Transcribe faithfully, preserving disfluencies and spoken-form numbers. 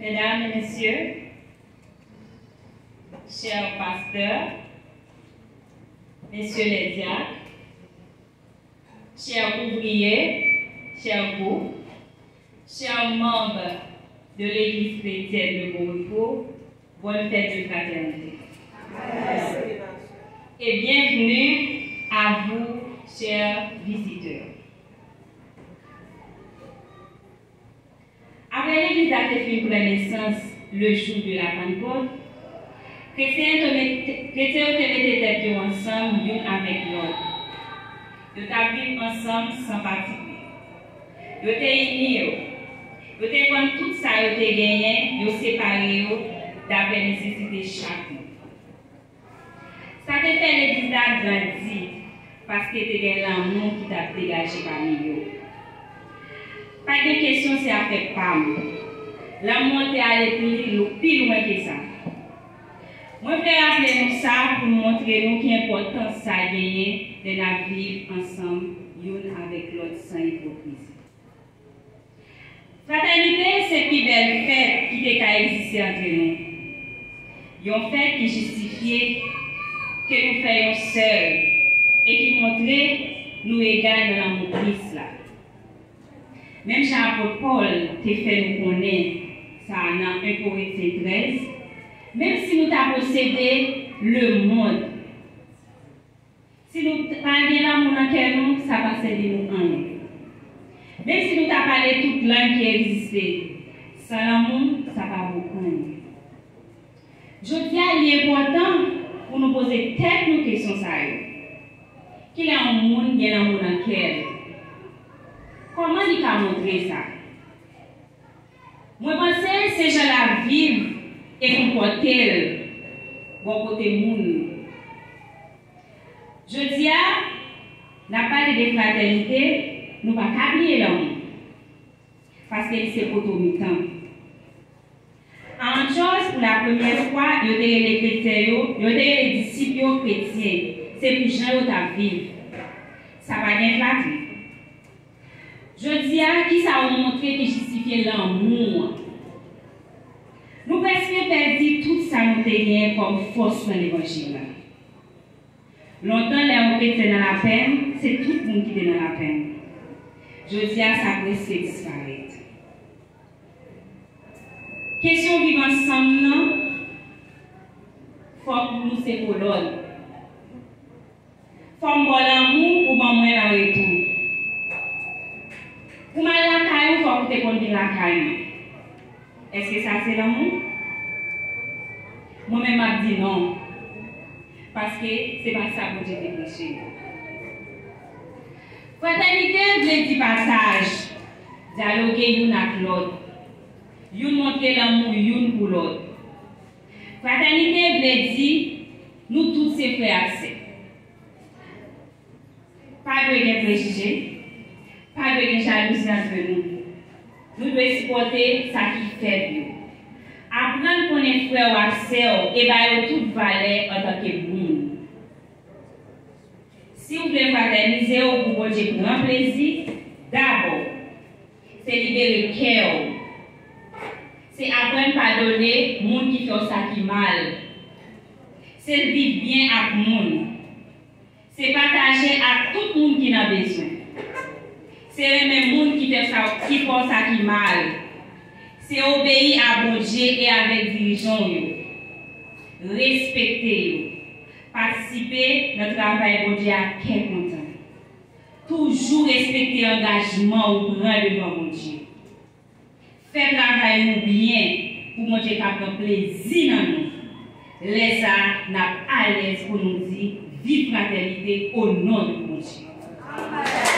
Mesdames et messieurs, chers pasteurs, messieurs les diacres, chers ouvriers, chers groupes, chers membres de l'Église chrétienne de Bon Repos, bonne fête de fraternité. Et bienvenue à vous, chers visiteurs. Apre legliz la te fin pran nesans le jou de la Pannkòt, kretyen yo te mete, kretyen yo te mete tèt yo ansanm youn avèk lòt. Yo t ap viv ansanm san patipri. Yo te ini yo. Yo te vann tout sa yo te genyen, yo separe yo dapre nesesite chak moun. Sa te fè legliz la grandi, paske te gen lanmou ki t ap degaje pami yo. Pa gen kesyon, se afè pa m. Lanmou an te ale pi lou-, pi lwen ke sa. Mwen vle raple nou sa pou n montre nou ki enpòtans sa genyen lè n ap viv ansanm youn avèk lòt san ipokrizi. Fratènite se pi bèl fèt ki te ka egziste antre nou. Yon fèt ki jistifye ke nou fè yon sèl e ki montre nou egal nan lanmou Kris la. Menm jan apot Pòl te fè nou konnen sa nan en Korentyen trèz, menm si nou ta posede lemonn, si nou t-, pa gen lanmou nan kè nou, sa pa sèvi nou anyen. Menm si nou ta pale tout lang ki egziste, san lanmou, sa pa vo anyen. Jodi a, li enpòtan pou nou poze tèt nou kesyon sa yo. Kilè yon moun gen lanmou nan kè l? Kòman li ka montre sa? Mwen panse se jan l ap viv e konpòte l bò kote moun yo. Jodi a, n ap pale de fratènite, nou pa ka bliye lanmou, paske li se poto mitan. A Antiyòs, pou la premyè fwa, yo te rele kretyen yo, yo te rele disip yo kretyen, se pou jan yo t ap viv. Sa pa gen flatri. Jodi a, kisa ou montre ki jistifye lanmou an? Nou prèske pèdi tout sa nou te genyen kòm fòs nan levanjil la. Lontan, lè yon kretyen nan lapenn, se tout moun ki te nan lapenn. Jodi a, sa prèske disparèt. Kesyon viv ansanm nan, fòk nou se kolòn. Fò m ba w lanmou, ou ban mwen l an retou. Pou m al lakay ou, fòk ou te konn vin lakay mwen. Èske sa se lanmou? Mwen menm, m ap di non. Paske se pa sa Bondye te preche. Fratènite vle di pataj, dyaloge youn ak lòt, youn montre lanmou youn pou lòt. Fratènite vle di nou tout se frè ak sè. Pa dwe gen prejije, pa dwe gen jalouzi antre nou. Nou dwe sipòte sa ki fèb yo. Aprann konnen frè w ak sè w e ba yo tout valè antanke moun. Si w vle fratènize w pou Bondye pran plezi, dabò, se libere kè w. Se aprann padone moun ki fè w sa ki mal. Se viv byen ak moun. Se pataje ak tout moun ki nan bezwen. Se renmen moun ki fè sa, ki fè w sa ki mal. Se obeyi a Bondye e avèk dirijan w yo. Respekte yo. Patisipe nan travay Bondye ak kè kontan. Toujou respekte angajman ou pran devan Bondye. Fè travay nou byen pou Bondye ka pran plezi nan nou. Lè sa a, n ap alèz pou nou di, viv fratènite o non de Bondye.